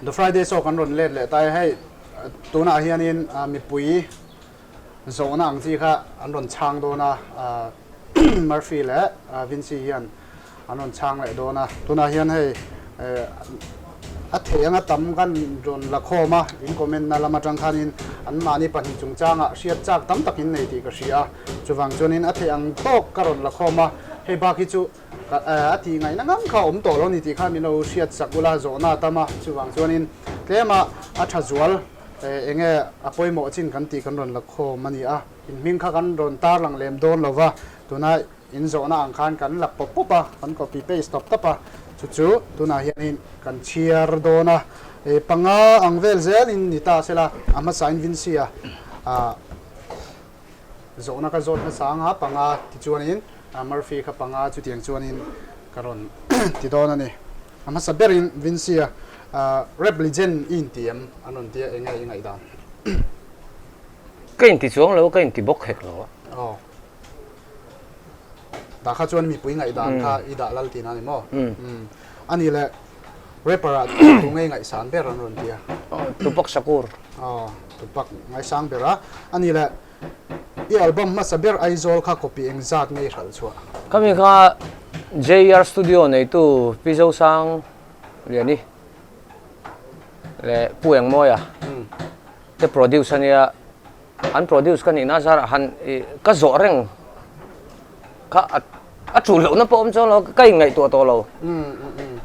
The Friday Show kan rawn let leh ta e, hei tunah hianin mipui zawhna ang chi kha an rawn chhang dawn a, Murphy leh Vincy hian an rawn chhang leh dawn a, tunah hian hei a theih anga tam kan rawn la khawm a, in comment na lam atang khanin anmahni pahnih chungchangah hriat chak tam tak in nei tih ka hria a, chuvang chuanin a theih ang tawk ka rawn la khawm a, hei bak hi chu A tih ngaihna ngam kha a awm tawh lo ni tih kha min lo hriat sak ula, zawhna a tam a, chuvang chuanin tlema a tha zual eng nge a pawimawh chin kan tih kan rawn la khawm a ni a, in hming kha kan rawn tarlang lem dawn lo va, tuna in zawhna ang khan kan la pawp pawp a, kan copy paste tawp tawp a, chu chu tunah hianin kan chhiar dawn a, panga ang vel zelin ni ta sela, a hmasain Vincy a. Zawhna ka zawt hmasa anga panga tichuanin Murphy kha panga chutiang chuanin ka rawn ti dawn a ni. A hmasa berin Vincy-a rap legend i inti em? An rawn ti a, enge i ngaihdan? Ka inti chuang lo, ka inti bawk hek lo a. Aw. Dah kha chuan mipui ngaihdan kha i dah lal tihna a ni maw? A nih leh rapper ah tu ngei ngaihsan ber an rawn ti a. Tupac Shakur. Aw, Tupac ngaisang ber a. A nih leh i album hmasa ber Aizawl kha copy engzat ngei hralh chhuah? Khami kha JR Studio neitu Pi Zosang Liani leh Pu Engmawia te produce a nia. An produce ka nihna zarah han ih ka zawh reng kha a a tul lohna pawh awm chuang lo ka inngaihtuah tawh lo.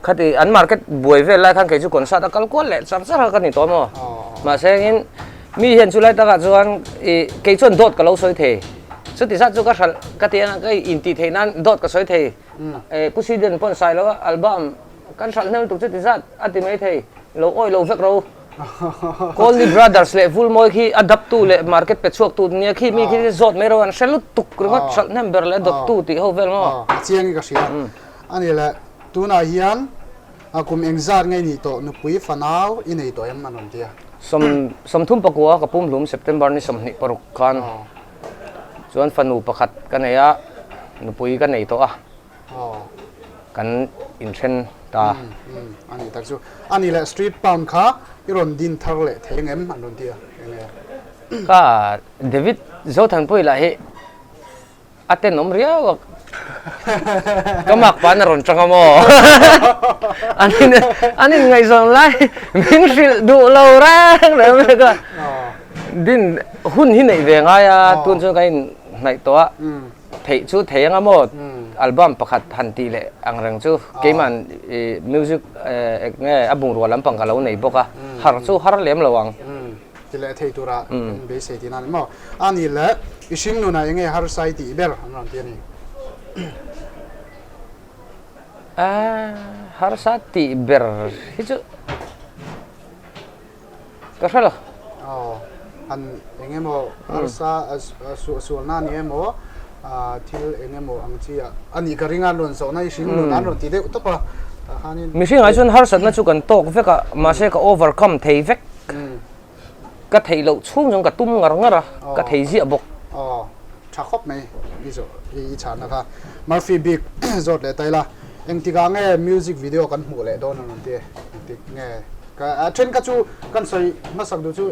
Khati an market buai vel lai khan kei chu concert a kal kual leh char char a ka ni tawh maw. Mahse engin mi hian chulai takah chuan ih kei chuan dawt ka lo sawi thei. Chuti zat chu ka hralh ka ti a ka intih theih nan dawt ka sawi thei. Pu Sweden pawh an sai lo a album kan hralh hnem lutuk chuti zat a ti mai thei lo awih lo vek ro. Colney Brothers leh Vulmawi khi a daptu leh market pe chhuaktu nia khi mi khi zawt mai ro an hre lutuk ringawt hralh hnem ber leh dawttu tih ho vel maw? A chiang in ka hria. A ni le, tunah hian kum engzat nge i nih tawh nupui fanau i nei tawh em an rawn ti a. 34 ka pumhlum September ni 26 khan chuan fanu pakhat ka nei a, nupui ka nei tawh a. Kan inthen ta. A nih tak chu. A nih leh street pound kha i rawn din thar leh thei ang em an rawn ti a enge? Ka David Zothanpui lah hi a tenawm riau a, ka mak pa'n a rawn tang a maw? An in an inngaihzawn lai min hrilh duh lo reng reng mai ka din hun hi neih ve ngai a, tun chuan kan inhnaih tawh a. Theih chu thei anga maw album pakhat han tih leh ang reng chu keiman i music eng nge a bungrua lampang ka lo nei bawk a, har chu har lem lo ang. Ti leh thei tura in beisei tihna a ni maw? A nih leh i hring nunah eng nge harsa i tih ber an rawn ti a ni. A harsa tih ber hi chu. Ka hre lo. Aw, han eng emaw harsa sualna ni emaw thil eng emaw ang chi ah a nih ka ring a, rawn zawhna i hring nun an rawn ti deuh tawp a, tah khanin. Mihring ah chuan harsatna chu kan tawk vek a, mahse ka overcome thei vek. Ka theih loh chhung chuan ka tum ngar ngar a, ka thei ziah bawk. Aw, tha khawp mai i zawh i chhanna kha. Murphy bik zawt leh ta ila, engtikah nge music video kan hmuh leh dawn an rawn ti e, engtik nge? Ka then kha chu kan sawi hmasak duh chu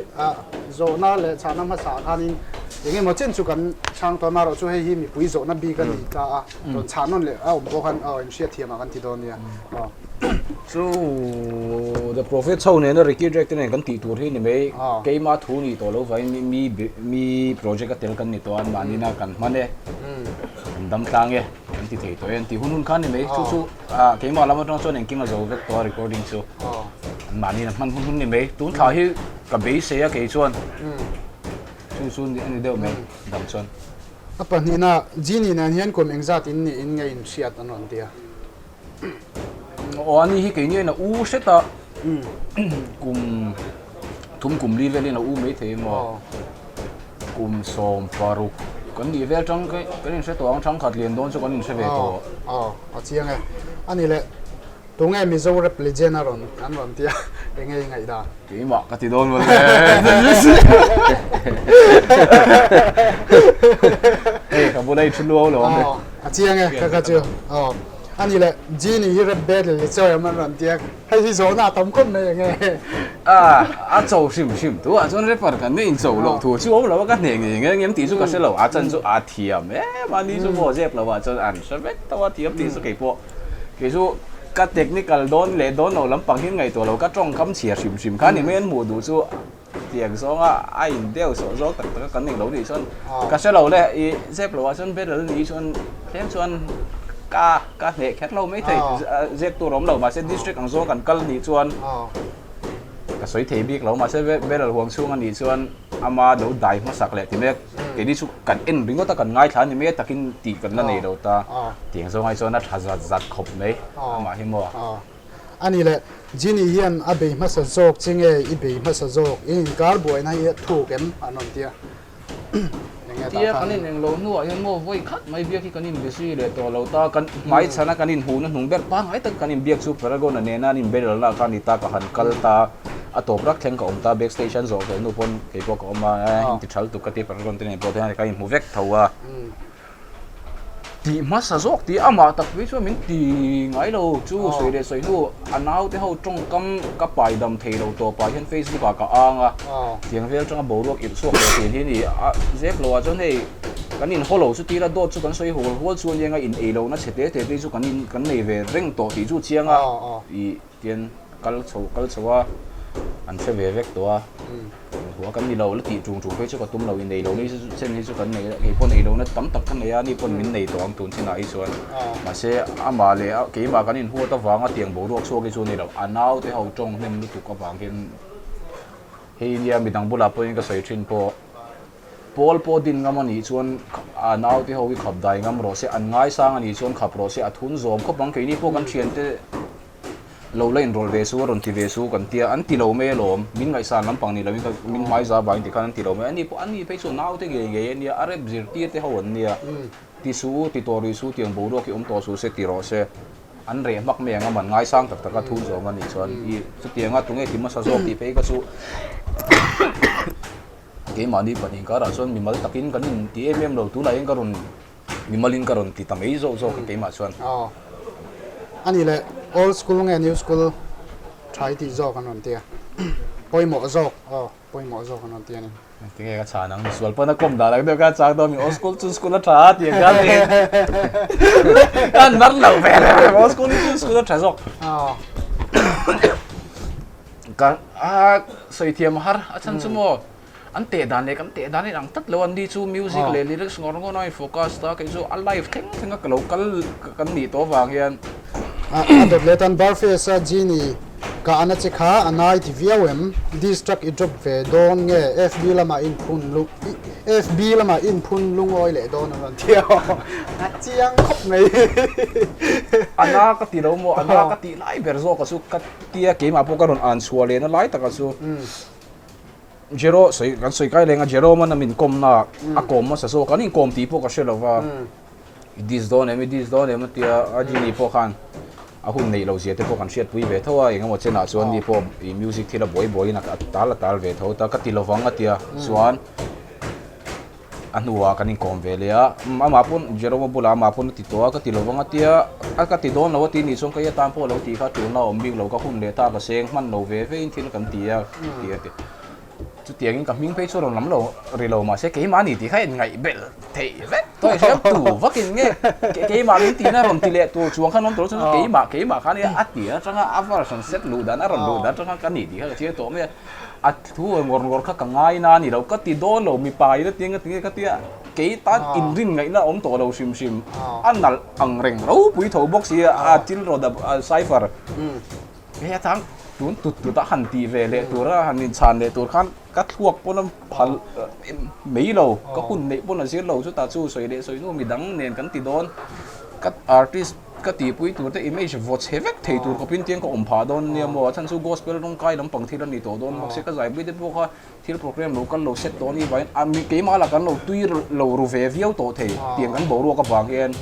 zawhna leh chhahna hmasa ah khanin eng emaw chen chu kan chhang tawn a erawh chu hei hi mipui zawhna bik a ni ta a, rawn chhah nawn leh a awm pawh khan aw inhriat thiam ah kan ti dawn nia aw. Chu The Prophet chho nena Ricky Drake te nen kan tih tur hi ni mai, keima thu nih tawh lo vangin mi mi project a tel kan ni tawh a, mahni na kan hman e, kan dam tlang e kan ti thei tawh e an tih hun hun kha ni mai, chu chu Keimah lam atang chuan engkim a zo vek tawh a recording chu mahni a hman hun hun ni mai tun thla hi ka beisei a kei chuan chu chu a ni deuh mai dang chuan. A pahnihna Genie nen hian kum engzat in nih in nge in hriat an rawn ti a. Aw ani hi keini aiin a u hret a kum thum kum li velin a u maithei emaw. Kum 16 kan nih vel tang kan inhre tawh ang, thangkhat lian dawn chu kan inhre ve tawh. Aw, a chiang e. A ni le, tunge Mizo rap legend a rawn an rawn tia, enge i ngaihdan? Keimah ka ti dawn mawle. Hei ka bula i thu luau lo ang. Aw, a chiang e, ka kha chu. Aw. Ani leh Genie hi rap battle i chawi awm an rawn ti a, hei hi zawhna a tam khawp mai eng nge? A, a cho hrim hrim tu ah chuan rapper kan nih incho loh thu chu awm lo a, ka hneh ngei ngei ang em tih chu ka hre lo, a chan chu a thiam em a ni chu maw zep lo ah chuan an hre vek tho a thiam tih chu kei pawh kei chu ka technical dawn leh dawn loh lampang hi ngaihtuah lo ka tawngkam chhia hrim hrim kha ni mai an hmuh duh chu Tiang zawnga a in deuh sawh zawk tak tak a kan englo nih chuan ka hre lo le i zep lo ah chuan battle nih chuan tlem chuan ka ka hneh kher lo mai thei zep tur awm lo mahse district ang zawng kan kal nih chuan ka sawi thei bik lo mahse battle huang chhung a nih chuan ama lo dai hmasak leh ti mek keini chu kan en ringawt a kan ngaithla a ni mai takin tih kan la nei lo ta tiang zawng ai chuan a tha zat zat khawp mai amah hi maw. A ni le, Ginny hian a bei hmasa zawk che nge i bei hmasa zawk? In inkar buaina hi a thuk em? An rawn ti a. Eng nge tah Tia khan? kan ineng lo hnuah hian maw vawi khat mai biak hi kan inbezui leh tawh lo ta, kan hmai chhana kan inhmuhna hnung ber pangngai taka kan inbiak chu Paragon-a nena an inbelelna kha a ni ta, ka han kal ta, a tawp rak thleng ka awm ta, backstage an zawh fel hnu pawn kei pawh ka awm a, eh inti tha lutuk ka ti Paragon te nen pawh te hian kan inhmu vek tho a. Tih hmasa zawk tih amah tak phei chuan min ti ngai lo chu sawi leh sawi hnu a naute ho tawngkam ka pai dam thei lo tawpah hian Facebook ah ka ang a tiang vel atanga boruak irh chhuak leh thin hi ni a zep lo ah chuan hei kan in haw lo chu tira dawt chu kan sawi hual hual chu ania in ei lohna chhe te te te chu kan in kan nei ve reng tawh tih chu chiang a ih Tian kal chho kal chho a, an hre ve vek tawh a, hua kan ni lo la tih ṭung ṭung phei chu ka tum lo, inei lo ni chen hi chu kan nei a, kei pawn ei lohna tam tak ka nei a, ani pawn min nei tawh ang tun chinah hi chuan. Mahse amah leh keimah kan inhuat avanga tiang boruak chhuak hi chu a ni lo, a naute ho ṭawng hnem lutuk avang hian hei nia midang bulah pawhin ka sawi ṭhin pawh. Pawl pawh din ngam a nih chuan a naute ho hi khap dai ngam rawh se, an ngaisang a nih chuan khap rawh se, a thun zawm khawp ang. Keini pawh kan thiante lo la inrawlh ve su, a rawn ti ve su kan tia, an ti lo mai alawm. Min ngaihsan lampang ni loin min hmaiza vangin tikhan an ti lo mai. Ani pawh ani phei chu naute ngei ngei a nia, a rep zirtir te ho an nia. Ti su u, ti tawh rih su, tiang boruak hi awm tawh suh se ti rawh se. An reh hmak mai ang a, man ngaisang tak tak a thun zawm a nih chuan i chutianga tunge ti hmasa zawk tih phei kha chu Keimahni pahnih karah chuan mimal takin kan in ti em em lo, tunah hian ka rawn mimalin ka rawn ti ta mai zawk zawk a keimah chuan. Aw. A nih leh old school nge new school tha i tih zawk an rawn ti a, pawimawh zawk aw pawimawh zawk an rawn ti a ni. Tinge ka chhan ang, misual pawn a kawm dan ang deuh kha a chang dawn mi old school chu school a tha a tih ang khan ni. Ka han mar lo ve reng old school hi chu school a tha zawk. Aw. Ka a sawi thiam har a chhan chu maw an teh dan leh kan teh dan in ang tlat lo an ni chu music leh lyrics ngawr ngawr a in focus ta kei chu a live thleng thleng a ka lo kal kan nih tawh avang hian. A dawt leh tan Barfees a Genie ka ana che kha a nai ti viau em diss track i drop ve dawn nge FB lamah in phun lung FB lamah in phun lungawi leh dawn an rawn ti a a chiang khawp mai. A na ka ti lo maw a na ka tih lai ber zawk a chu ka Tia keimah pawh ka rawn an chhuah lehna lai takah chu Jero sawi kan sawi kai leng a Jerome a min kawmna a kawm hmasa zawk an inkawm tih pawh ka hre lo va i dis dawn em i dis dawn em a tia a Genie pawh khan a hun neih loh zia te pawh kan hriatpui ve tho a engemaw chenah chuan ni pawh i music thil a buai buaiin a tal a tal ve tho ta ka ti lovang a tia chuan A hnuah kan inkawm ve leh a, amah pawn Jerome-a bulah amah pawn a ti tawh a, ka ti lo vang a tia, a ka ti dawn lo a ti nih chuan kei atan pawh a lo tih kha tulna a awm bik lo, ka hun leh ta ka seng hman lo ve vein thil kan ti a, ti a ti. Chutiangin ka hming phei chu rawn lam lo ri lo mahse keimah a ni tih kha in ngaih belh theih vek tawh i hriat tu vakin nge keimah min tihna rawn ti leh tur chuang khan awm tawh lo chuan keimah keimah kha nia a ti atanga a version set luh dan a rawn luh dan atanga ka ni tih kha ka chiang tawh mai a. A thu ngawr ngawr kha ka ngai na a ni lo, ka ti dawn lo mipa in a ti eng a ti nge ka tia kei tan inrin ngaihna a awm tawh lo hrim hrim, a nalh ang reng ropui tho bawk si a thil rawt a cipher hei a chang tun tut tut a han tih ve leh tur a han inchhan leh tur khan ka thluak pawn a phal mai lo, ka hun neih pawn a zir lo chutah chu sawi leh sawi hnu midang nen kan ti dawn ka artist. Ka tihpui tur te image vaw chhe vek thei tur khawpin tiang ka awm phah dawn nia maw? A chhan chu gospel rawngkai lampang thil a ni tawh dawn bawk sia, ka zaipui te pawh kha thil program lo kal lo set tawh a nih vangin a mi keimah lah kan lo tui lo ru ve viau tawh thei tiang kan boruak avang hian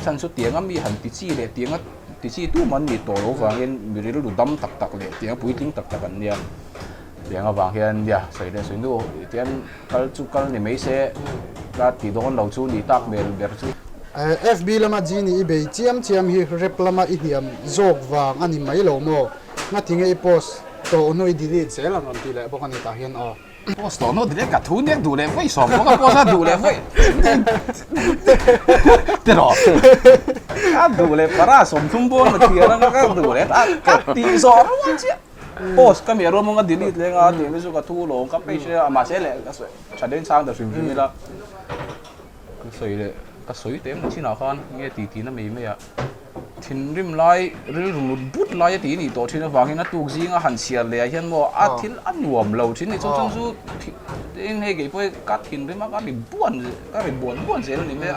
chhan chu tianga mi han ti chi leh tianga ti chi tu man ni tawh lo vangin mi rilru dam tak tak leh tianga puitling tak tak an nia. Tiang avang hian nia sawi leh sawi nu tiang kal chu kal ni mai se ka ti dawn lo chu ni tak hmel ber chu. FB lama Genie i bei chiam chiam hi rap lama i hniam zawk vang a ni mai lo maw? Ngatinge i post tawh hnu i delete zel ang rawn tih leh bawk a ni tah hian aw. Post tawh hnu delete ka thu nek duh leh vawi sawm bawk a post a duh leh vawi tiraw ka duh leh para 30 bawm a thiar anga ka duh leh ka tih zawh rual chiah post ka mi a ruam anga delete leng a tih chu ka thu lawm ka page a mahse leh ka sawi tha deuhin chhang ta hrim hrim ila ka sawi leh ka sawi teh emaw chinah khan nge tih tihna mai mai ah. Thinrim lai rilru mut but lai a tih a nih tawh thin avangin a tuk zinga han chhiar leh ah hian maw a thil a nuam lo thin a ni. Chu chuan chu eng hei kei pawh hi ka thinrim a ka ri buan ka ri buan buan zel a ni mai a.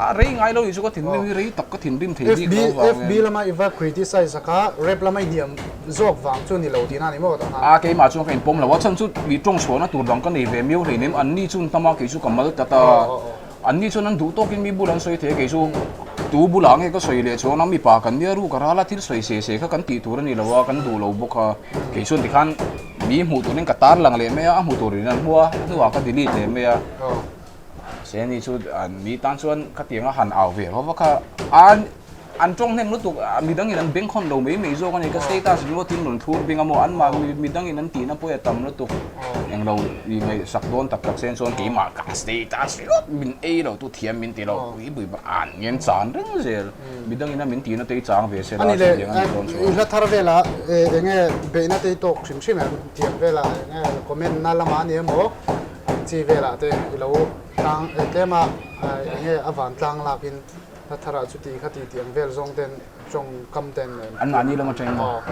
A rei ngai lo nih chu ka thinrim hi rei tak ka thinrim thei bik lo avangin. FB lama i va criticize a kha rap lama i hniam zawk vang chu ni lo tihna a ni maw tah khan. A keimah chuan ka inpawm lo a chhan chu mi tawng chhuahna tur dang ka nei ve miau hleinem anni chu an tam a kei chu ka mal tlat a. Anni chuan an duh tawkin mi bul an sawi thei a, kei chu tu bulah nge ka sawi leh chuan a mipa kan nia ruk a ral a, thil sawi se se kha kan tih tur a ni lo a, kan duh lo bawk a. Kei chuan tikhan mi hmuh turin ka tar lang leh mai a, a hmu turin an hmu a, hnuah ka delete leh mai a. Mahse ani chu mi tan chuan khatiang a han au ve vak vak a, a An tawng hnem lutuk, midangin an bengkhawn lo mai mai zawk a ni. Ka status ringawtin rawn thur bing a maw, anmah midangin an tihna pawh a tam lutuk. Englo i ngaihsak dawn tak tak sen chuan keimah ka status ringawt min ei lo tu thiam min ti lo. Ui bui bak an ngen chan reng zel. Midangin a min tihna te i chang ve se la chutiang a nih dawn chuan. I hla thar velah enge beihna te i tawk hrim hrim em? Tiang velah enge comment na lamah a ni emaw ang chi velah te i lo tlang tlem a enge a vantlang lakin Hla tharah chuti kha ti tih ang vel zawng ten tawngkam ten nen. An mahni lam atangin maw?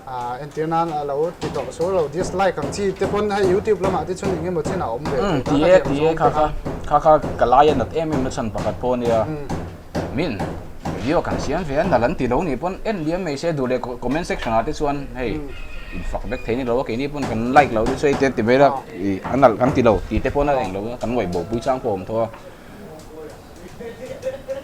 Aw. Entir nan a lo ti tawh sual lo dislike ang chi te pawn hei youtube lamah te chuan eng emaw chin a awm ve thei ta ka ti ang zawng te kha. Kha kha ka lai a nat em em na chhan pakhat pawh a nia. Min video kan siam ve a nalh an ti lo nih pawn en liam mai se duh leh comment section ah te chuan hei in fak vek thei ni lo a keini pawn kan like lo te chu hei te ti mai la a nalh kan ti lo tih te pawn a eng lo a kan ngaihbawh pui chang pawh a awm tho a.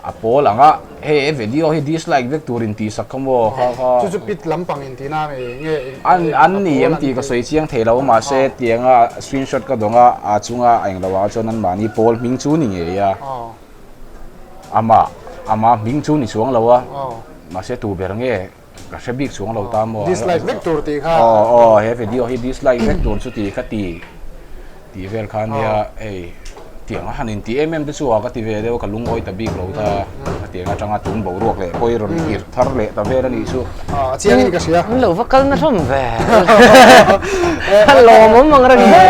A pawl ang a, hei he video hi dislike vek tur in tih sak kha maw kha kha. Chu chu pit lampang in tihna a mi nge An an ni em tih ka sawi chiang thei lo mahse tianga screenshot ka dawng a, a chunga a englo ah chuan an mahni pawl hming chu ni ngei a, amah ama hming chu ni chuang lo a, mahse tu ber nge ka hre bik chuang lo ta maw. Dislike vek tur tih kha. Aw aw he video hi dislike vek tur chu tih kha ti tih vel kha nia hei tiang a han in ti em em te chu a ka ti ve deuh ka lungawi ta bik lo ta ka tiang atanga tun boruak leh pawi rawn irh thar leh ta vel a nih chu. A chiang in ka hria. An lo va kal na hlawm ve. A lawmawm ang reng hle.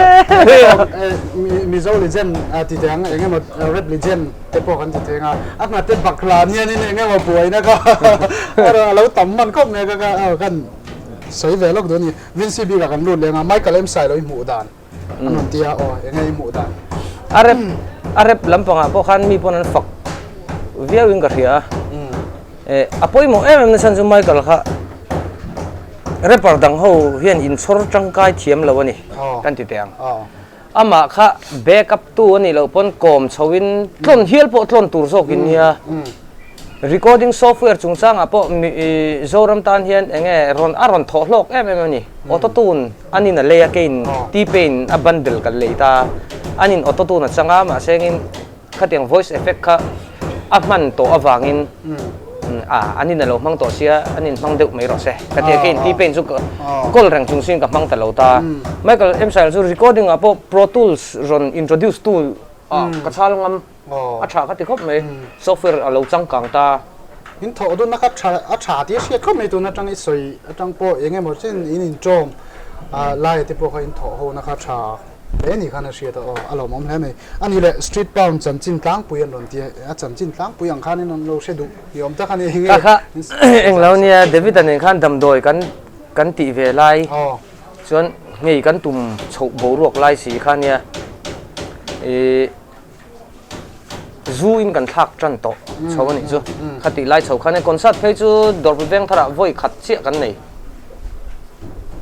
Mizo legend ti teh ang eng emaw rap legend te pawh kan ti theng a, a nghate bak hlan hianin eng emaw buaina kha a lo tam hman khawp mai a ka kan sawi ve lawk dawn a ni. Vincy bikah kan lut leng a, Michael M Sailo i hmuh dan an rawn ti a, aw enge i hmuh dan? A rep a rep lampangah pawh khan mi pawn an fak viauin ka hria a, eh a pawimawh em em nachhan chu Michael kha rapper dang ho hian inchhawr tangkai thiam lo a ni kan ti teh ang. Amah kha back up tu a nih loh pawn kawm chho in tlawn hial pawh tlawn tur zawk in nia. Recording software chungchangah pawh Zoram tan hian eng nge rawn a rawn thawh hlawk em em a ni. Auto tune an in a lei a keiin T-Pain a bundle kan lei ta a, an in auto tune a chang a mahse engin Khatiang voice effect kha a hman tawh avangin a an in a lo hmang tawh sia an in hmang deuh mai rawh se. Ka ti a kei in T-Pain chu ka call reng chung siin ka hmang ta lo ta. Michael Emsile chu recording ah pawh Pro Tools rawn introduce tu ah ka chhal ngam a tha ka ti khawp mai. Software a lo changkang ta. In thawh dunna kha tha a tha tih a hriat khawp mai tun atang i sawi atang pawh eng emaw chen in inṭawm lai te pawh kha in thawh ho na kha tha. Hle ni khan a hriat a aw, a lawmawm hle mai. A nih leh Street Pound chanchin tlangpui an rawn ti a, a chanchin tlangpui ang khanin an lo hre duh ni awm tak a ni nge. Ka kha englo nia David-a nen khan damdawi kan kan tih ve lai chuan ngei kan tum chhoh boruak lai si kha nia ih zu in kan thlak tan tawh chho a nih chu. Khatih lai chho khan concert phei chu Dawrpui veng tharah vawi khat chiah kan nei.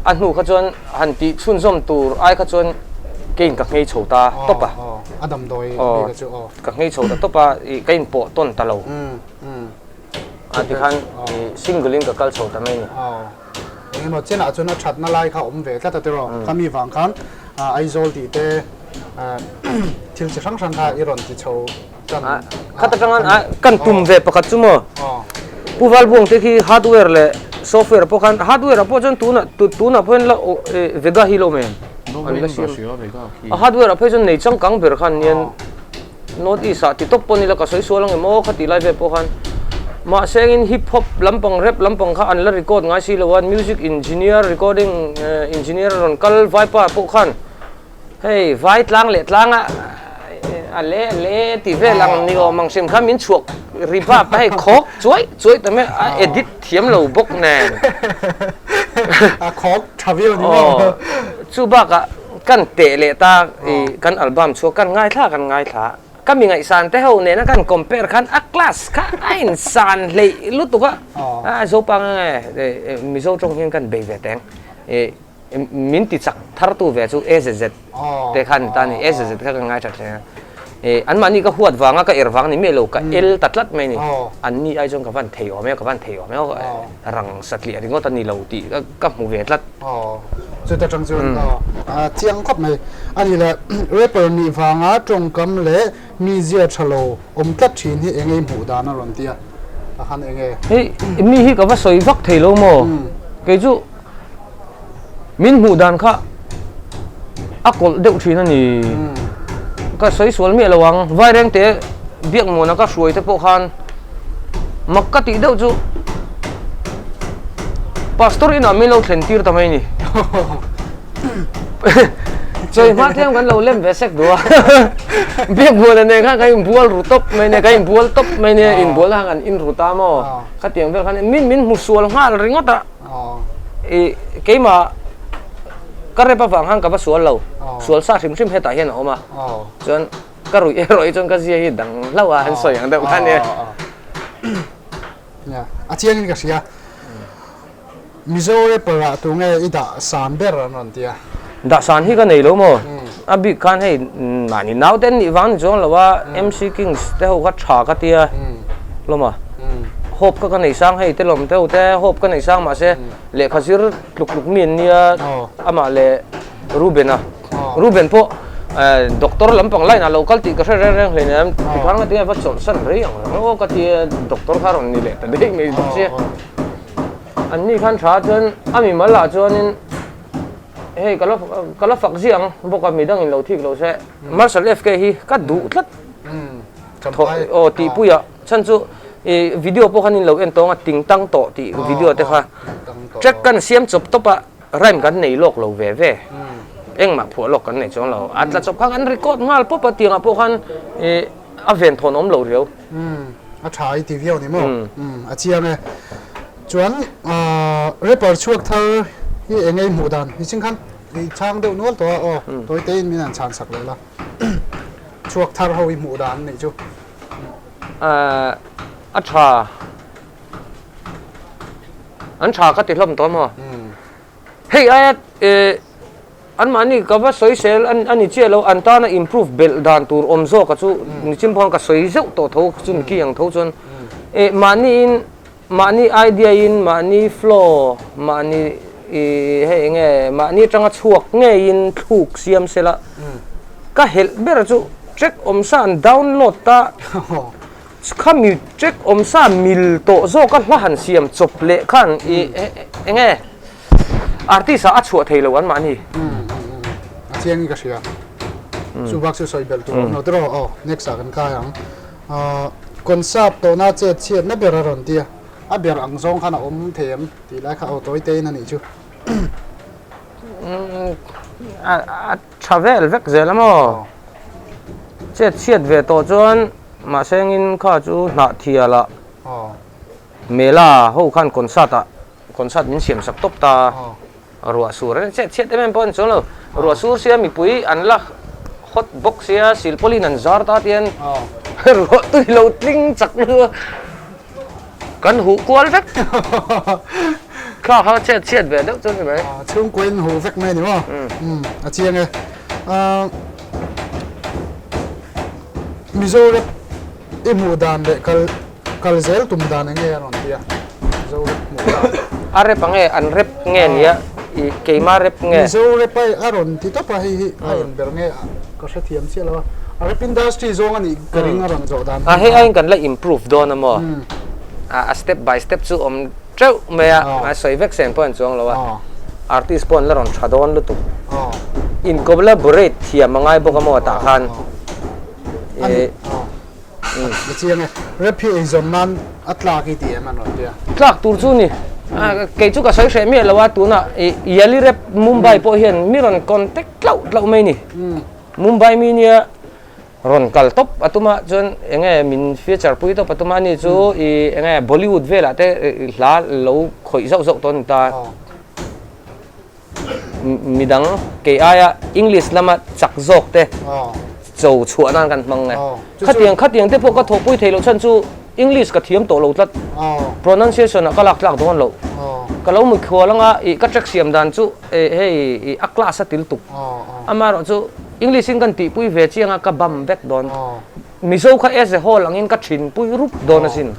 A hnu kha chuan han tih chhunzawm tur ai kha chuan keiin ka nghei chho ta tawp a. A damdawi bik a chu aw. Ka nghei chho ta tawp a, ka inpawh tawn ta lo. A tikhan single in ka kal chho ta mai a ni. Eng emaw chenah chuan a thatna lai kha a awm ve tlat a tiraw. Khami vang khan Aizawl tih te thil chi hrang hrang kha i rawn ti chho. Khat atanga kan tum ve pakhat chu maw? Pu Valbuang te khi hardware leh software pawh khan hardware ah pawh chuan tunah tunah pawh hian la Vega hi la awm em? An la siam. A hardware ah phei chuan nei changkang ber khan nian North East ah ti tawp pawh ni la ka sawi sual ang em aw kha tih lai vel pawh khan mahse engin hip hop lampang rap lampang kha an la record ngai si lo a music engineer recording engineer a rawn kal vaipa pawh khan Hei vai tlang leh tlanga a le le tih vel ang ni awm ang hrim kha min chhuak ri bak a hei khawk chuai chuai ta mai a edit thiam lo bawk nen. A khawk tha viau ni maw? Chu bakah kan teh leh ta i kan album chhuak kan ngaithla kan ngaithla ka mi ngaihsan te ho nena kan compare khan a class kha a insan hleih lutuk a a Zopang nge Mizo tawng hian kan bei ve teng i Min ti chak thar tu ve chu AZZ te kha ni ta a ni. AZZ kha ka ngai that hle a. Anmahni ka huat vanga ka er vang ni miah lo, ka el ta tlat mai a ni. Anni ai chuan ka van thei awm e, ka van thei awm e, rang satliah ringawt a ni lo tih ka hmu ve tlat. Chuta tang chuan a chiang khawp mai. A ni le, rapper nih vanga tawngkam leh mizia tha lo awm tlat thin hi eng ei hmuh dan a rawn ti a, a khan eng e? Hei mi hi ka va sawi vak thei lo maw? Kei chu Min hmuh dan kha a kawlh deuh thin a ni. Ka sawi sual miah lo ang. Vairengte Biakmuana ka hruai te pawh khan mak ka tih deuh chu Pastor inah min lo thlen tir ta mai ni. Chawi hma tlem kan lo lem ve sek duh a. Biakmuana nen khan kan inbual ru tawp mai nia, kan inbual tawp mai nia, inbual na khan kan in ru ta maw? Khatiang vel khan min min hmu sual nghal ringawt a. I keimah ka rep avang khan ka va sual lo, sual sa hrim hrim hetah hian a awm a, chuan ka ruih erawh hi chuan ka zia hi dang hlauh a an sawi ang deuh kha nia. Nia, a chiangin ka hria. Mizo rapper ah tunge i dah san ber an rawn ti a. Dah san hi ka nei lo maw? A bik khan hei mahni naute an nih vang ni chuang lo a, MC Kings te ho kha tha ka tia hlawm a. Hope kha ka nei sang hei te lawm deuh te hope ka nei sang mahse lehkha zir tluk tluk mi an nia amah leh Ruben a Ruben pawh doctor lampang line ah lo kal tih ka hre reng reng hleinem tikhan nga tinge va chawlh san rei ang reng aw ka tia doctor kha rawn ni leh ta daih mai bawk sia an ni khan tha chuan a mimal ah chuanin hei ka la ka la fak ziah ang bawk a midangin lo thik lo se Marshal FK hi ka duh tlat aw tihpuiah Chhan chu i video pawh khan in lo en tawng a ting tang tawh tih video te kha track kan siam chawp tawp a rhyme kan nei lawk lo ve ve engmah phuah lawk kan nei chuang lo a tla chawp kha kan record nghal pawp a tiangah pawh khan i a ven thawn awm lo riau. A tha i ti viau ni maw? A chiang e. Chuan rapper chhuak thar hi eng nge i hmuh dan? Niching khan i chhang deuh nual tawh a aw tawi tein min han chhan sak leh la. Chhuak thar ho i hmuh dan nih chu. A tha an tha ka ti hlawm tawh maw hei aia anmahni ka va sawi sel a ni chiah lo an tana improve belh dan tur awm zawk a chu nichin pawh khan ka sawi zeuh tawh tho chu ni ang tho chuan mahniin mahni idea in mahni flow mahni hei eng nge mahni atanga chhuak ngeiin thluk siam sela ka helh ber chu track awm sa an download ta khami track awm sa mil tawh zawk a hla han siam chawp leh khan i eng nge artist ah a chhuah thei lo an mahni. A chiang in ka hria chu bak chu sawi belh tur awm lo tiraw aw next ah kan kai ang. Concert tawhna chet chhiatna ber a rawn ti a, a ber ang zawng khan a awm thei em tih lai kha aw tawi tein a nih chu. A tha vel vek zel a maw? Chet chhiat ve tawh chuan mahse engin kha chu hnah thial ah Mela ho khan concert ah concert min siam sak tawp ta. Ruah sur a chet chhiat em em pawh a ni chuang lo. Ruah sur sia mipui an la hot bawk sia silpawlin an zar ta tian ruah tui lo tling chak lutuk a kan huh kual vek. Thla kha chet chhiat ve deuh chu a ni mai. Chhungkua in huh vek mai a ni maw? A chiang e. Mizoram i hmuh dan leh kal kal zel tum dan eng nge a rawn ti a Mizo rep hmuh dan. A rep ang nge an rep nge nia i keima rep nge. Mizo rep a a rawn ti tawp a hei hi a en ber nge ka hrethiam chiah lo a. Rap industry zawng a nih ka ring a rawn zawh dan A hei aiin kan la improve dawn a maw? A step by step chu awm teuh mai a, a sawi vek sen pawh an chuang lo a, artist pawh an la rawn tha dawn lutuk. In collaborate thiam a ngai bawk a maw tah khan. A chiang e. Rap hi eizawn nan a tlak i ti em an rawn tia. Tlak tur chu ni. Kei chu ka sawi hreh miah lo a, tunah Yali Rap Mumbai pawh hian mi rawn contact tlauh tlauh mai ni. Mumbai mi nia rawn kal tawp a tum a, chuan eng nge min feature pui tawp a tum a, ani chu i eng nge Bollywood velah te hla lo khawih zauh zauh tawh a ni ta. Midang kei aia English lama chak zawk te cho chhuah nan kan hmang nge. Khatiang khatiang te pawh ka thawhpui thei loh chhan chu English ka thiam tawh lo tlat. Pronunciation ah ka lak tlak dawn loh. Ka lo mikhual anga ih ka track siam dan chu hei a class a til tuk. Amaherawh chu English in kan tihpui ve chiang a ka bam vek dawn. Mizo kha as a whole angin ka thinpui rup dawn asin.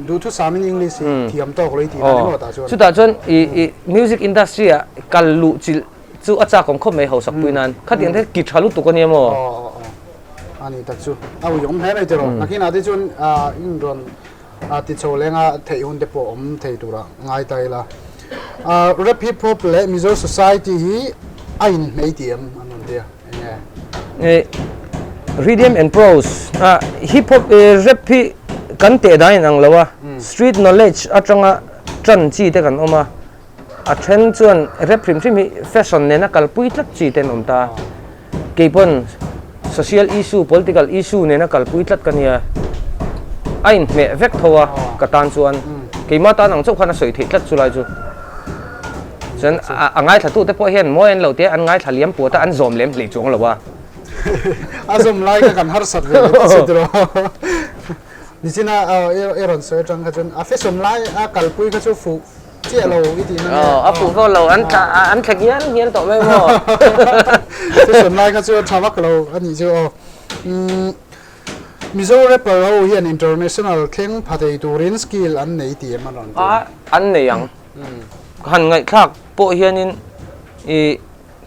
Duhthusam in English hi thiam tawk lo i tih dan emaw tah chuan. Chutah chuan i music industry ah kal luh chilh chu a chak awm khawp mai hausak pui nan. Khatiang te ki tha lutuk ania maw? A ni tak chu. A ui awm hle mai tiraw. Nakinah te chuan in rawn ti chho lenga theih hun te pawh awm thei tura ngai ta ila. Rap hip hop leh Mizo society hi a inhmei tih em an rawn ti a. Enge? Rhythm and prose hip hop rap hi kan teh dan inang lo a. Street knowledge atanga tan chi te kan awm a. A then chuan rap hrim hrim hi fashion nena kalpui tlat chi te an awm ta. Kei pawn social issue, political issue nena kalpui tlat ka nia. A inhmeh vek tho a ka tan chuan. Keimah tan ang chauh khan a sawi theih tlat chulai chu. Chuan a ngaithla te pawh hian mawi an lo tia an ngaithla liam puat a an zawm lem hlei chuang lo a. A zawm lai kha kan harsat ve leh tlat tiraw. Nichina i rawn sawi atang kha chuan a fashion lai a kalpui kha chu fuh chiah lo i tihna nge? Aw a fuh vak lo an tla an tla ngial ngial tawh mai maw? Fashion lai kha chu a tha vak lo a nih chu aw. Mizo rapper ho hian international thleng pha thei turin skill an nei tih em an rawn ti? A an nei ang. Ka han ngaihthlak pawh hianin i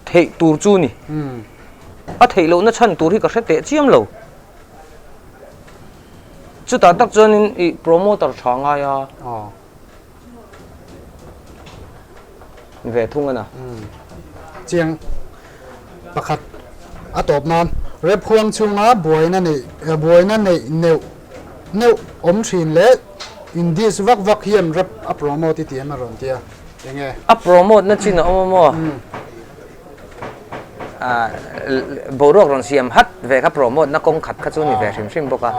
theih tur chu ni. A theih lohna chhan tur hi ka hre teh chiam lo. Chutah tak chuanin i promoter tha ngai a. Ve thung a na. Chiang pakhat a tawp nan rep huang chhunga buaina neih buaina neih neuh neuh awm thin leh in diss vak vak hian rep a promote i ti em a rawn ti a. Enge? A promote na chin a awm a maw? Boruak rawn siam hat ve kha promote na kawng khat kha chu ni ve hrim hrim bawk a.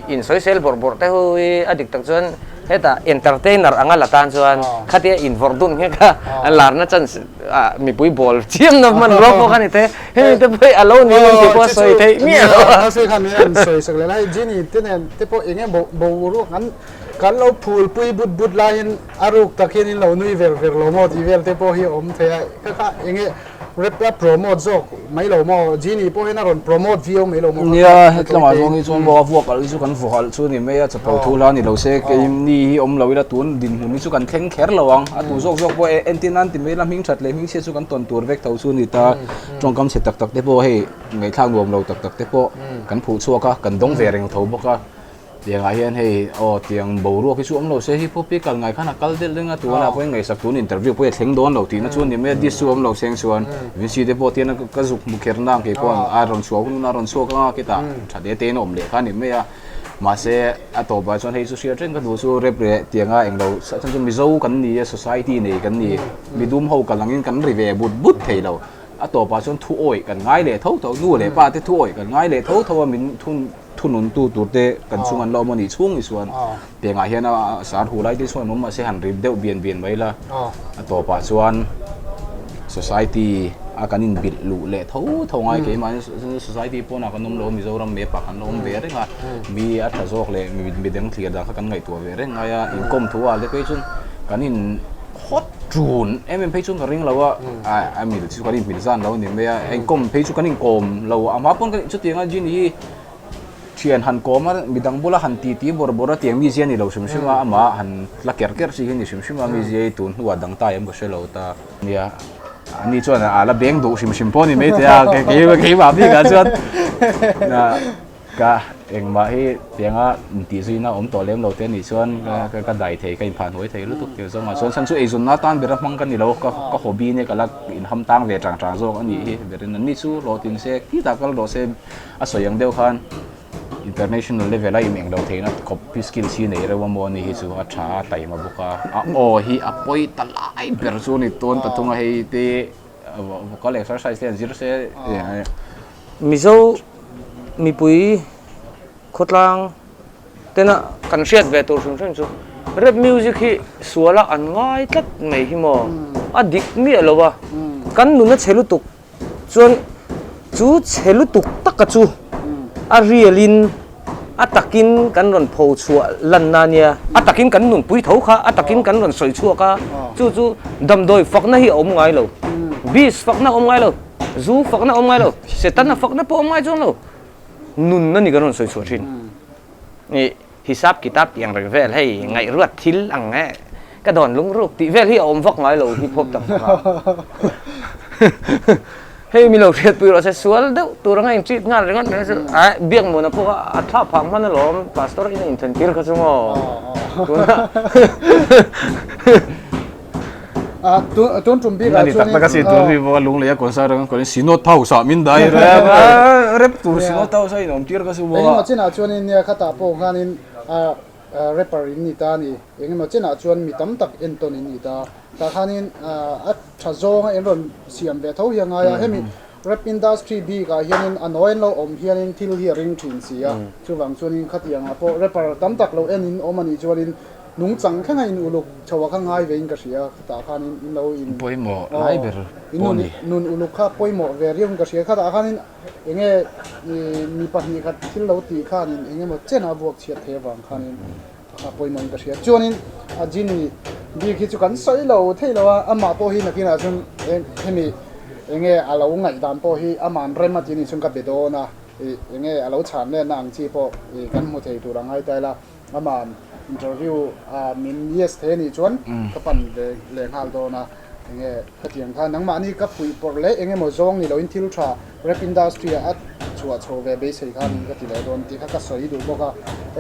Insawisel bawrh bawrh te hu hi a dik tak chuan hetah entertainer anga la tan chuan khatia invawrh dun nghe kha a larna chance mipui bawl chiamna hmanrua pawh kha ni te hemi te pawh hi a lo ni ang tih pawh a sawi theih miah lo a. Mahse khan min an sawi sak leh lai Genie te nen te pawh eng emaw boruak an Kan lo phul pui but but laiin a ruk tak hian in lo nui ver ver lo maw tih vel te pawh hi a awm thei a, kha kha eng nge rep a promote zawk mai lo maw, Genie pawh hian a rawn promote viau mai lo maw kha kha Nia, hetlangah zawng hi chuan maw a vuak alh hi chu kan vuak alh chu a ni mai a, chapo thu hla ni lo se, keimni hi awm lo ila tun dinhmun hi chu kan thleng kher lo ang, a tu zawk zawk pawh entir nan ti mai ila hming that leh hming chhiat chu kan tawn tur vek tho chu a ni ta, tawngkam chhe tak tak te pawh hei ngaihthlak nuam lo tak tak te pawh kan phuh chhuak a, kan dawng ve reng tho bawk a. Tiangah hian hei aw tiang boruak hi chu awm lo se hip hop hi kal ngai khan a kal delh reng a tunah pawhin ngaihsak tun interview pawh hi a thleng dawn lo tihna chu a ni mai a dish chu awm lo seng chuan Vincy te pawh tian a ka zuk hmu kher nang kei pawh a rawn chhuah hun a rawn chhuak anga khitah tha te te in a awm leh kha a ni mai a mahse a tawpah chuan hei chu hriat reng ka duh chu rep leh tianga englo chuan chu Mizo kan ni a society nei kan ni midum ho kal angin kan ri ve but but thei lo a tawpah chuan thu awih kan ngai leh tho tho nu leh pa te thu awih kan ngai leh tho tho a min thun thunun tu tur te kan chung an la awm a nih chhung ni chuan tiangah hian a sar hu lai te chuan awm mahse han rip deuh bian bian mai la a tawpah chuan society a kan inbilh luh leh tho tho ngai keimah society pawnah kan awm lo Mizoram map ah kan la awm ve reng a mi a tha zawk leh mi dang thlir dan kha kan ngaihtuah ve reng ngai a inkawm thu ah te phei chuan kan in hawt tun em em phei chuan ka ring lo a a mil chu kan inhmil zan lo a ni mai a inkawm phei chu kan inkawm lo a hma pawn chutiang a Genie hi Thian han kawm a, midang bula han titi bawrh bawrh a tiang mizia ni lo hrim hrim a, amah han tla ker ker chi hi ni hrim hrim a, mizia hi tun hnuah dang ta em ka hre lo ta. Nia. Ani chuan a la beng duh hrim hrim pawh a ni maithei a, keimah bikah chuan ka engmah hi tianga intihzuina awm tawh lem lo te anih chuan ka dai thei, ka inphah hnuai thei lutuk tih zawngah chuan chhan chu eizawnna atan ber a hmang ka ni lo, ka hobby nia ka la inham tang ve chang chang zawk a nih hi berin anni chu hlawhtling se khitah kal rawh se a sawi ang deuh khan. International level a ineng lo theihna khawp hi skills hi nei reuh a maw ani hi chu a tha a taima bawk a, a aw hi a pawi ta lai ber chu a ni tawn ta thung a hei te vocal exercise te an zir se Mizo mipui khawtlang tena kan hriat ve tur hrim hrim chu rap music hi suala an ngai tlat mai hi maw a dik miah lo a, kan nun a chhe lutuk. Chuan chu chhe lutuk taka chu a real in a takin kan rawn pho chhuah lanna ania, a takin kan nunpui tho kha, a takin kan rawn sawi chhuak a, chu chu damdawi fakna hi a awm ngai lo, beast fakna a awm ngai lo, zu fakna a awm ngai lo, setana fakna pawh a awm ngai chuang lo, nunna ni kan rawn sawi chhuah thin. Ih hisap kitab tih ang reng vel hei ngaihruat thil ang e ka dawn lungruk tih vel hi a awm vak ngai lo hip hop tak tak ah hei mi lo hriatpui rawh se sual deuh tur anga in treat nghal ringawt mai chu ah biakmuana pawh kha a thlap phah hman alawm pastor in a inthen tir kha chu maw tunah Ah, tun tun tum bik ah chuan tak tak a si tun ri bawk a lunglei a concert ang kawlin synod house ah min dai rep a rep tur synod house a in awm tir ka su bawk a. Engemaw chinah chuanin nia khatah pawh khanin rapper in ni ta a ni, engemaw chinah chuan mi tam tak entawn in ni ta, tah khanin a tha zawnga in rawn siam ve tho hi a ngai a, hemi rap industry bik ah hianin a nawi an lo awm hianin thil hi a ring thin si a, chuvang chuanin khatiang ah pawh rapper tam tak lo en in awm a nih chuanin Nungchang thleng a in uluk chho a kha ngai ve in ka hria, khatah khan in in lo in Pawimawh lai ber pawh a ni. Nun uluk kha pawimawh ve riau in ka hria, khatah khan in enge mi pahnih khat thil lo tih khan in eng emaw chen a vuak chhiat thei avang khan in a pawimawh in ka hria. Chuan in a Jin bik hi chu kan sawi lo thei lo a, amah pawh hi nakinah chuan hemi enge a lo ngaihdan pawh hi aman rem a ti anih chuan ka be dawn a, enge a lo chhan lenna ang chi pawh kan hmu thei tur a ngai ta ila. Amah interview a min yes thei anih chuan ka pan ve leh nghal dawn a, enge khatiang khan nangmahni ka fuih pawrh leh eng emaw zawng ni loin thil tha rap industry ah a chhuah chho ve beisei khan ka ti leh dawn tih kha ka sawi duh bawk a,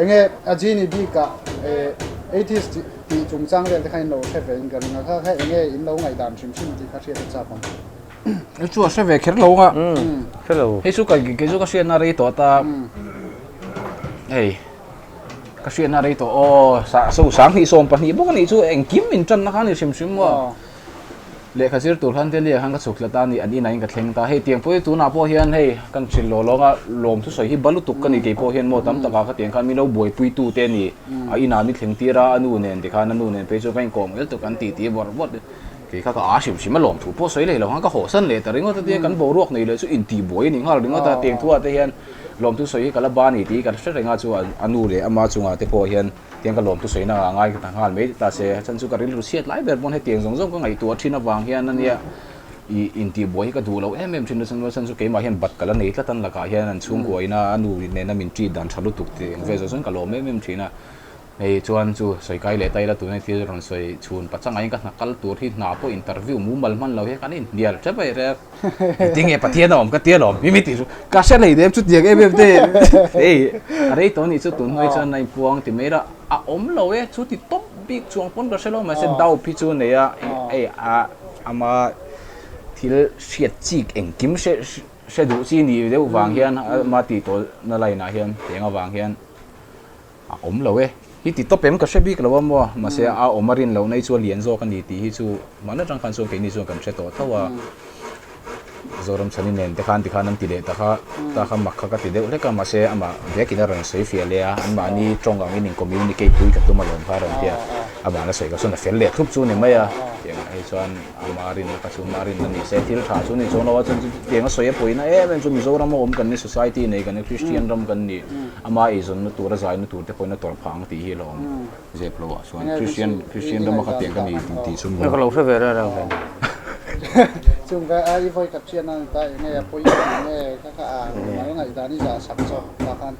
enge a genie bikah atheist tih chungchang vel te khan in lo hre ve in ka ring a, kha kha enge in lo ngaihdan hrim hrim tih kha hriat a chak ang. Hei chu a hre ve kher lo ang a, hei chu kei chu ka hriatna rei tawh ta hei. Ka hriatna rei tawh aw, so 2012 bawk a nih chu engkim min tanna kha a ni hrim hrim maw. Lehkha zir tur khan Delhi ah khan ka chhuk tlat a ni, an inah in ka thleng ta. Hei tiang pawh hi tunah pawh hian hei kan hrilh lawh lawng a, lawm thusawi hi ba lutuk ka ni kei pawh hian maw tam takah ka tiang khan min lo buaipui tu te a ni. A inah min thleng tir a, a nu nen tikhan a nu nen phei chu ka inkawm ngel tuk an titi bawrh bawrh. Kei kha ka a hrim hrim a lawm thu pawh sawi leh lo khan ka hawhsan leh ta ringawt a tia kan boruak nei leh chu intihbuai a ni nghal ringawt a, tiang thuah te hian Lawmthu sawi hi ka la ba ni tih ka hre reng a, chu a nu leh ama chungah te pawh hian tiang ka lawmthu sawina ah ngai ta nghal mai ta se, chhan chu ka rilru chhiat lai ber pawn hetiang zawng zawng ka ngaihtuah thin avang hian ania ih intihbuai hi ka duh loh em em thin a, chhan chu keimah hian bat ka la nei tlat an lakah hian an chhungkua ina a nu nena min treat dan tha lutuk tih ang vel zawng zawng ka lawm em em thin a. Hei chuan chu sawi kai leh ta ila tuna thil rawn sawi chhun pachangah in ka hna kal tur hi hna pawh interview mumal hman lo hi kan inhnial tep a rek. Engtin nge Pathian a awm ka tia lawm mi mi tih chu ka hre lei dem chutiang em em te hei a rei tawh anih chu tun hnuai chuan a inpuang ti mai la a awm lo e chu ti tawp bik chuang pawn ka hre lo mahse doubt hi chu nei a hei a ama thil hriat chik engkim hre hre duh chi nih deuh vang hian ama tih tawhna line ah hian teng avang hian A awm lo e. Hi ti tawp em ka hre bik lo a maw? Mahse a awm a rin loh na hi chu a lian zawk a ni tih hi chu mahni atang khan chuan keini chuan kan hre tawh tho a. Zoram Chhani nen te khan tikhan an ti leh ta kha, ta kha mak kha ka ti deuh hlek a, mahse amah vekin a rawn sawi fiah leh a, anmahni tawng angin in communicate pui ka tum alawm kha a rawn ti a, amah la sawi kha chuan a fel leh thup chu a ni mai a, tiang ah hi chuan ama rinna kha chu ama rinna ni se, thil tha chu ni chuang lo a, chuan chutiang a sawi a pawina em em chu Mizoram a awm kan ni, society nei kan ni, Christian ram kan ni. Ama eizawnna tur a zaina tur te pawhin a tawrh phah ang tih hi a la awm zep lo ah chuan Christian Christian rama kha tiang ka ni tih tih chu maw. Ka lo hre ve reng reng ve. Chung ve a i vawi khat hriat nan ta enge a pawi tih nge ka kha a mal ngaihdan i zah sak zawk ta khan.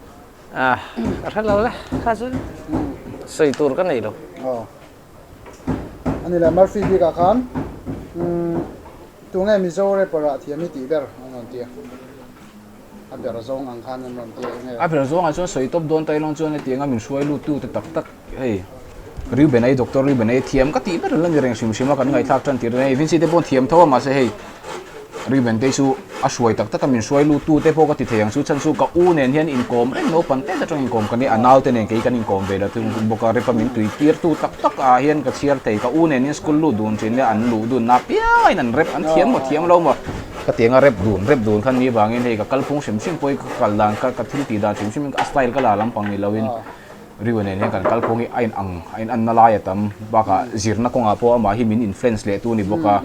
A ka hre lo le kha chu sawi tur ka nei lo. Aw. Ani le Murphy bik ah khan umm. Tunge Mizo rapper ah thiam i tih ber an rawn ti a, a ber zawng ang khan an rawn ti a enge? A ber zawng ah chuan sawi tawp dawn tailawng chuan hetianga min hruai lut tu te tak tak hei Reuben ai Doctor Reuben ai thiam ka tih ber la ni reng hrim hrim a kan ngaihthlak tan tir hei Vincy te pawh thiam tho a mahse hei Reuben te chu a hruai tak tak a min hruai lut tu te pawh ka ti thei ang chu chhan chu ka u nen hian inkawm reng naupang te atang inkawm ka nia a nau te nen kei kan inkawm ve la thung bawk a rep a min tui tir tu tak tak ah hian ka chhiar thei ka u nen hian school lut dun thin nia an luh dun na piang a in an rep an thiam maw thiam lo maw ka tiang a rep dun rep dun khan ni vangin hei ka kalphung hrim hrim pawh hi ka kal dan ka ka thil tih dan hrim hrim in a style ka la lampang ni lo in Rio nen hian kan kalphung hi a in ang a in anna lai a tam bakah zirna kawngah pawh amah hi min influence leh tu a ni bawk a.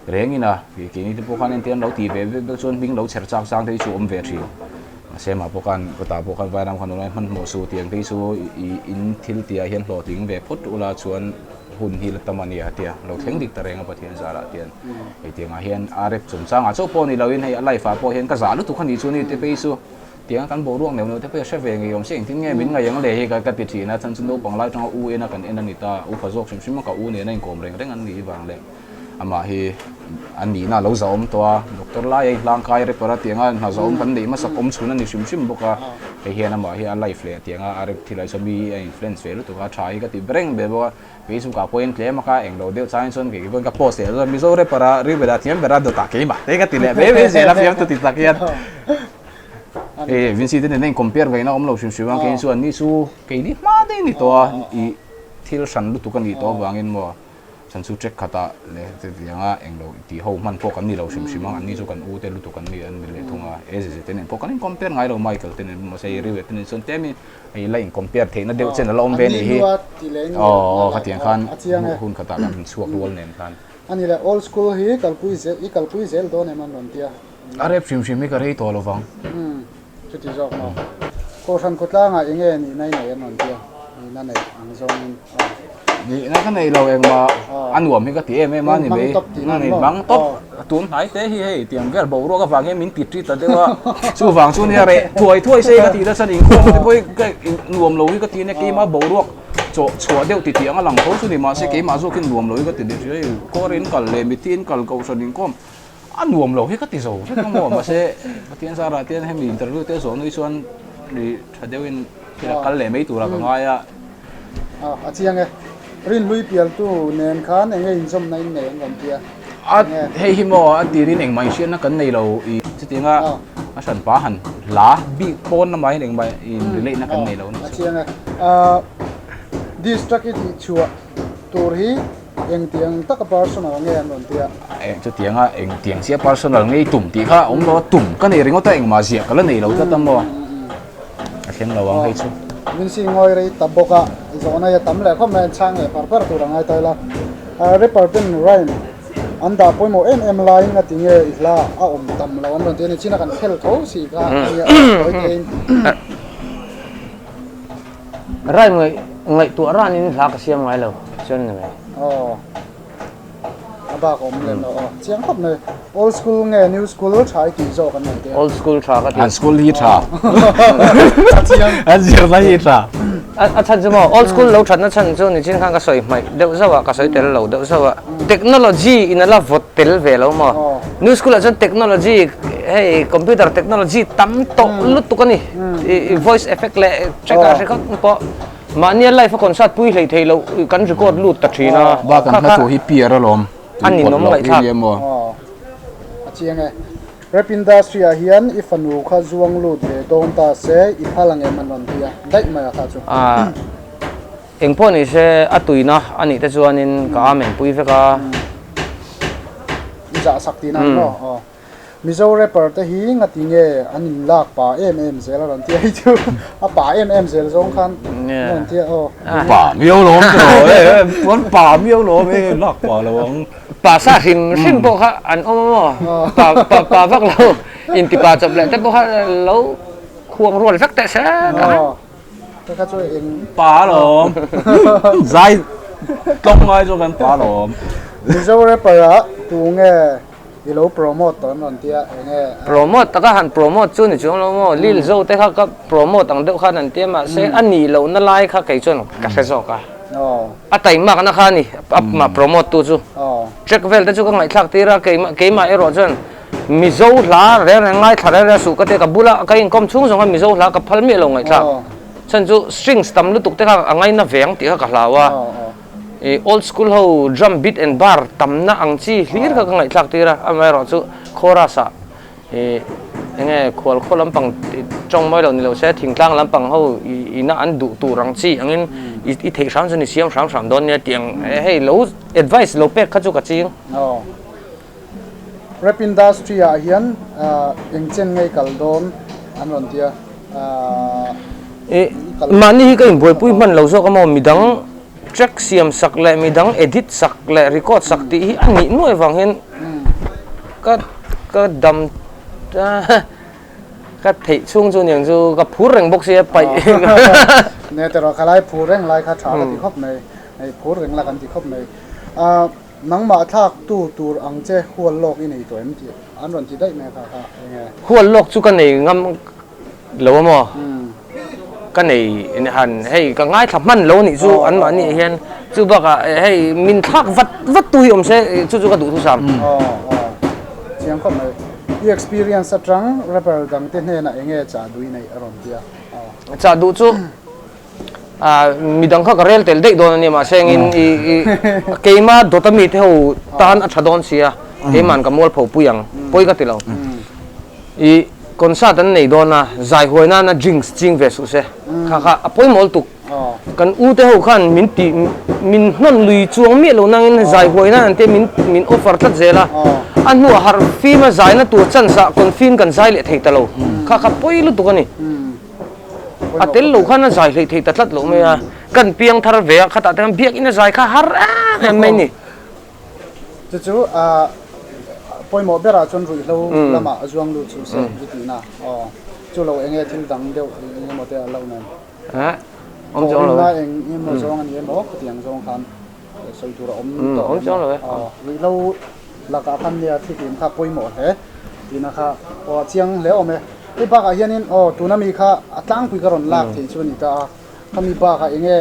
Reng ina keini te pawh khan entir an lo tih ve vek vek chuan hming lo chher chak chang te hi chu awm ve thin. Mahse mah pawh khan kawtah pawh khan vairam khan awm hmanhmawh suh tiang te hi chu i in thil tihah hian hlawhtling ve phawt ula chuan hun hi la tam a nia tia lo thleng dik ta reng a Pathian zarah tian hei tiangah hian a rep chungchangah chauh pawh ni loin hei a life ah pawh hian ka zah lutuk a nih chu ni te phei chu Tiang kan boruak neuh neuh te pawh hi a hre ve ngei awm se engtin nge min ngaih ang le hi ka ti thin a, chhan chu naupang lai atanga u ena kan en a ni ta, upa zawk hrim hrim a ka u nena inkawm reng reng an nih vang leh amah hi a nihna a lo zahawm tawh a, doctor lai a inhlangkai rapper a tianga hna zahawm kan neih hmasak awm chhun a ni hrim hrim bawk a, hei hian amah hi a life leh tianga a rep thil ah chuan mi a influence ve lutuk a, tha hi ka ti reng ve bawk a. Facebook ah pawhin tlem a kha englo deuh changin chuan kei pawn ka post leh chuan Mizo rapper a Reuben a thiam ber a dawtah keimah te ka ti leh mai mai zel a fiamtu ti tak hian. E Vincy te nen a in compare ngaihna awm lo hrim hrim a kei chuan ni chu keini hma daih a ni tawh a i thil hran lutuk a nih tawh avangin maw chhan chu track khatah leh chutianga englo tih ho hman pawh kan ni lo hrim hrim a anni chu kan u te lutuk an ni an ni leh thung a e zeze te nen pawh kan in compare ngai lo Michael te nen mahse Reuben te nen chuan tlem in Hei la in compare theihna deuh chen a la awm ve anih hi. Aw aw khatiang khan hun khatah kan chhuak rual nen khan. Ani le old school hi kalpui zel i kalpui zel dawn em an rawn tia. A rep hrim hrim hi ka rei tawh lo vang. Umm chuti zawk maw. Kohhran khawtlangah enge nihna i nei an rawn tia. Nihna nei ang zawngin aw. Nihna ka nei lo engmah a nuam hi ka ti em em a ni mai. Hmang tawp. Tun hnai te hi hei tiang vel boruak avang hian min ti ṭi ta deuh a, chuvang chu nia reh thuai thuai se ka tih nasa ni inkhawm te pawh hi ka nuam lo hi ka ti ania keimah boruak chawh chhuah deuh ti tih ang a lang tho chu ni mahse keimah zawkin nuam lo hi ka ti leh hei kawr in kal leh mitthi in kal kohhran inkhawm a nuam lo hi ka ti zo vek a maw mahse Pathian zarah te hian hemi interview te zawh nui chuan ri tha deuhin thil a kal leh mai turah ka ngai a. A chiang e. Rinhlui pialtu nen khan enge inzawmna in nei an rawn ti a? A, hei hi maw a tirin engmah inhriatna kan nei lo i chutianga a hran pa han hla bik pawn lamah hian engmah in relate na kan nei lo a chiang e. District i tih chhuah tur hi engtiang taka personal nge an rawn ti a? Chutianga engtiang chiah personal nge i tum tih kha a awm lo a, tum ka nei ringawt a engmah ziah ka la nei lo tlat a maw. A thleng lo ang hei chu. Min si ngawi rei ta bawk a, zawhna hi a tam leh khawp mai a, chhang leh par par tur a ngai ta ila. Rapper ten rhyme an dah pawimawh em em laiin nga ti nge i hla a awm tam lo an rawn ti a ni. China kan khel tho si kha a nia tawi theiin. Rhyme ngaihtuah ranin hla ka siam ngai lo chuan ni mai. Aw. A bak awm lem lo aw. Chiang khawp mai. Old school nge new school tha i tih zawk an nei te. Old school tha ka ti. An school hi tha. A chiang. An zirna hi tha. A chhan chu maw old school lo thatna chhan chu nichin khan ka sawi hmaih deuh zauh a, ka sawi tel lo deuh zauh a. Technology in a la vawt tel ve lo maw. New school ah chuan technology hei computer technology tam tawh lutuk a ni. I voice effect leh track ah hre khawp pawh. Mahnia live a concert pui hlei thei loh kan record lut ta thin a. Bak an hla thu hi piar alawm. A ninawm ngaihthlak. Aw a chiang e. Rap industry ah hian i fanu kha zuang lut ve dawn ta se i phal ang em an rawn ti a daih mai a kha chu. Aah engpawh ni se a tuina a nih te chuanin ka amen pui vek a. I zah sak tihna ang maw? Aw. Mizo rapper te hi ngati nge an in lak pa em em zel a rawn tia hi chu a pa em em zel zawng khan an rawn tia aw. Pa miau lo awm tawh e chuan pa miau lo awm e lak pa lo ang. Pa sa hrim hrim pawh kha an awm a maw pa pa pa vak lo inti pa chawp leh te pawh kha lo khuang rual vek teh se ka han. Te kha chu eng. Pa alawm zai tlawng ngai chu kan pa alawm. Mizo rapper ah tu nge I lo promote tawh an rawn tia eng nge a. Promote taka han promote chu ni chuang lo maw, Lil Zo te kha ka promote ang deuh khan an tia mahse a nih lohna lai kha kei chuan ka hre zawk a. A taimakna kha a ni, amah promote tu chu. Track vel te chu ka ngaihthlak tir a, keimah keimah erawh chuan Mizo hla reng reng ngaithla reng reng suh ka ti a, ka bula ka inkawm chhung zawng khan Mizo hla ka phal miah lo ngaihthlak. Chhan chu strings tam lutuk te kha a ngaina ve ang tih kha ka hlau a. Ih old school ho drum beat and bar tamna ang chi hlir kha ka ngaihthlak tir a, amaherawhchu chorus ah Ih enge khual khaw lampang tawng mawi lo ni lo se thingtlang lampang ho ina an duh tur ang chi angin i theih hram chu ni siam hram hram dawn nia tih ang hei lo advice lo pek kha chu ka ching. Aw. Rap industry ah hian eng chen ngei kal dawn an rawn tia. Ih mahni hi ka inbuaipui hman lo zawk a maw midang track siam sak leh midang edit sak leh record sak tih hi a nih nuai vang hian ka ka dam ka theih chhung chu niang chu ka phur reng bawk sia paih Ne tero khalai phur reng lai kha tha ka ti khawp mai hei phur reng la kan ti khawp mai a nangmah thlak tu tur ang che hual lawk i nei tawh em tih an rawn ti daih mai kha kha enge hual lawk chu ka nei ngam Lo a maw? Ka nei han hei ka ngaithla hman lo nih chu an mahni ah hian chu bakah hei min thlak vat vat tu hi awm se chu chu ka duh thusam. Aw aw chiang khawp mai. I experience atang rapper dang te hnenah eng nge chah duh i neih a rawn ti a. Aw. Chah duh chu ah midang kha ka rel tel daih dawn a nia mahse engin i i keima dawt ami te ho tan a tha dawn sia keiman ka mualpho pui ang pawi ka ti lo. I concert an nei dawn a, zai huai nana drinks ching ve suh se. Kha kha a pawimawh lutuk. Kan u te ho khan min ti min hnawn lui chuang miah lo nangin zai huai nan an te min min offer tlat zel a. A hnuah harh fim a zaina tur chance ah confin kan zai leh thei ta lo. Kha kha pawi lutuk a ni. A tel lo khan a zai hleih thei ta tlat lo mai a. Kan piang thar ve a, khatah te khan biakinn a zai kha har em em mai ni. Chu chu a pawimawh berah chuan ruihhlo lamah a zuang lut chu se i tihna aw. Chu lo enge thil dang deuh eng emaw te a lo nen. Thawhrimna eng emaw zawng a ni emaw khatiang zawng khan sawi tur a awm tawh em aw. Ruihhlo lakah khan nia thlikim kha pawimawh hle tihna kha aw a chiang hle awm e. Hei bakah hianin aw tuna mi kha a tlangpui ka rawn lak theih chu a ni ta a. Khami bakah eng nge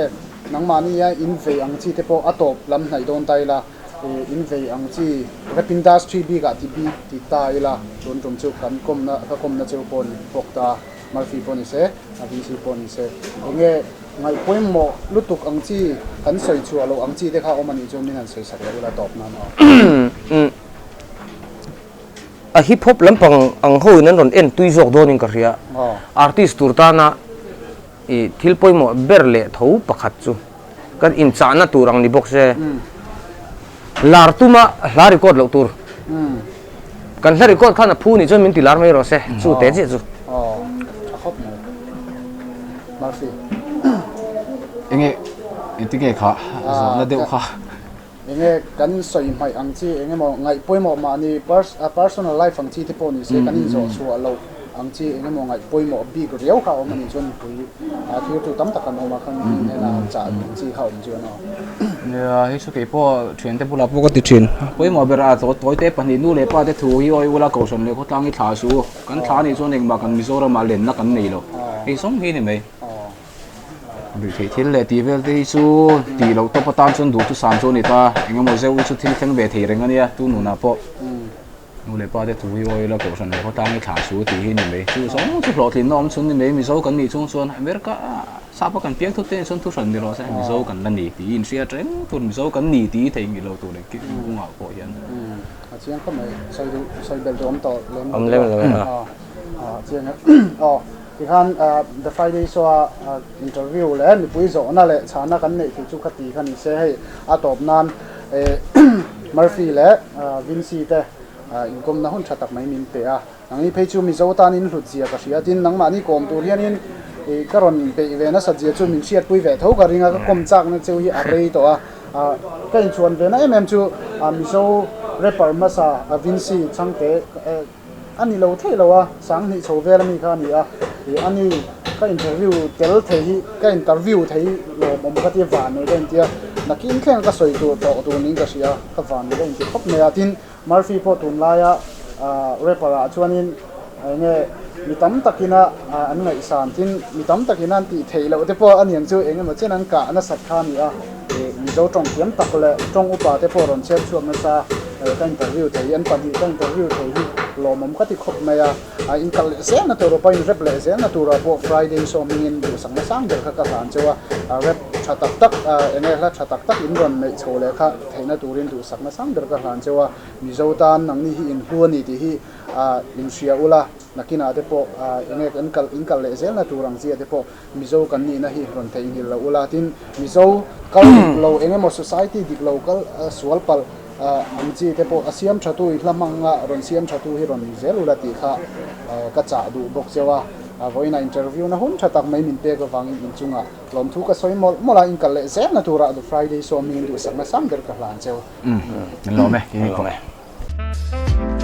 nangmahni a in vei ang chi te pawh a tawp lam hnaih dawn ta ila, in vei ang chi rap industry bikah ti bik ti ta ila tun tum chu kan kawmna ka kawmna cheu pawh ni bawk ta, Murphy pawh ni se, Vincy pawh ni se, eng nge ngaih pawimawh lutuk ang chi kan sawi chhuah loh ang chi te kha awm a nih chuan min han sawi sak loh ila tawp nan aw. A hip hop lampang ang ho in an rawn en tui zawk dawnin ka hria, artist tur tana I thil pawimawh ber leh tho pakhat chu kan inchahna tur ang ni bawk se, lar tuma hla record loh tur. Kan hla record khan a phu nih chuan min ti lar mai rawh se, chu te chiah chu. Aw, tha khawp mai. Murphy. Enge, engtinge kha zawhna deuh kha. Enge kan sawi hmaih ang chi eng emaw ngaih pawimawh mahni personal life ang chi te pawh ni se kan inzawh chhuah loh ang chi eng emaw ngaih pawimawh bik riau kha a awm a nih chuan mipui thirtu tam tak an awm a khan mi hnena chah ang chi kha a awm chuan aw. Nia hei chu kei pawh thiante bulah pawh ka ti thin. Pawimawh ber a tawi te pahnih nu leh pa te thu hi awi ula kohhran leh khawtlang hi thla su kan thla anih chuan engmah kan Mizoramah lenna kan nei lo hei zawng hi a ni mai. Ruihtheih thil leh tih vel te hi chu tih loh tawp atan chuan duh thusam chu a ni ta, eng emaw zeuh hi chu thil thleng ve thei reng a nia, tu nunah pawh nu leh pa te thu hi awi ila kohhran leh khawtlang hi thlah su tih hi a ni mai, chu zawng chu hlawhtlinna awm chhun ni mai, Mizo kan nih chung chuan America sapa kan piang thut te chuan thuhran ni rawh se, Mizo kan la ni tih hi inhriat reng tur, Mizo kan ni tih hi theihnghilh loh tur engkim kawngah pawh hian. A chiang khawp mai, sawi duh sawi belh duh awm tawh lem lo e. A chiang e aw. Tikhan The Friday Show a interview leh mipui zawhna leh chhana kan neih theih chu kha ti kha ni se hei a tawp nan Murphy leh Vincy te inkawmna hun tha tak mai min pe a. Nangni phei chu Mizo tanin hlut zia ka hria tin nangmahni kawm tur hianin ka rawn beih ve nasat zia chu min hriatpui ve tho ka ring a, ka kawm chakna cheu hi a rei tawh a. Ka inchhuan ve na em em chu Mizo rapper hmasa Vincy Chhangte A ni lo theih lo a, Sanghnih chho vel ami kha a ni a, ih a ni ka interview tel thei hi ka interview thei hi lawmawm ka tia van nei ka intia, nakin thleng ka sawi tur tawh tur niin ka hria, ka van nei ka inti khawp mai a, tin Murphy pawh tunlaia rapper ah chuanin eng nge. Mi tam takina an ngaihsan tin mi tam takina an tih theih loh te pawh a niang chu eng emaw chen an kah nasat kha a ni a, ih Mizo tawng thiam tak leh tawng upa te pawh rawn chhiar chhuak nasa ka interview thei hi an pahnih ka interview thei hi lawmawm ka ti khawp mai a, a inkal leh zel na tur pawh inrep leh zel na turah pawh Friday sawm hmingin duhsakna sang ber kha ka hlan cheu a, rep tha tak tak eng nge hla tha tak tak in rawn neih chho leh kha theihna turin duhsakna sang ber ka hlan cheu a, Mizo tan nangni hi inhlu a ni tih hi Inhria ula, nakinah te pawh eng nge kan kal in kal leh zelna tur ang chiah te pawh Mizo kan nihna hi rawn theihnghilh lo ula, tin Mizo kal dik lo eng emaw society dik lo kal sual palh ang chi te pawh a siam tha tu i hla hmanga rawn siam tha tu hi rawn ni zel ula tih kha ka chah duh bawk cheu a, vawiinah interview na hun tha tak mai min pek avangin inchungah lawmthu ka sawi mawlh mawlh a, in kal leh zelna turah The Friday sawm hmingin duhsakna sang ber ka hlan cheu. Lawm e, lawm e.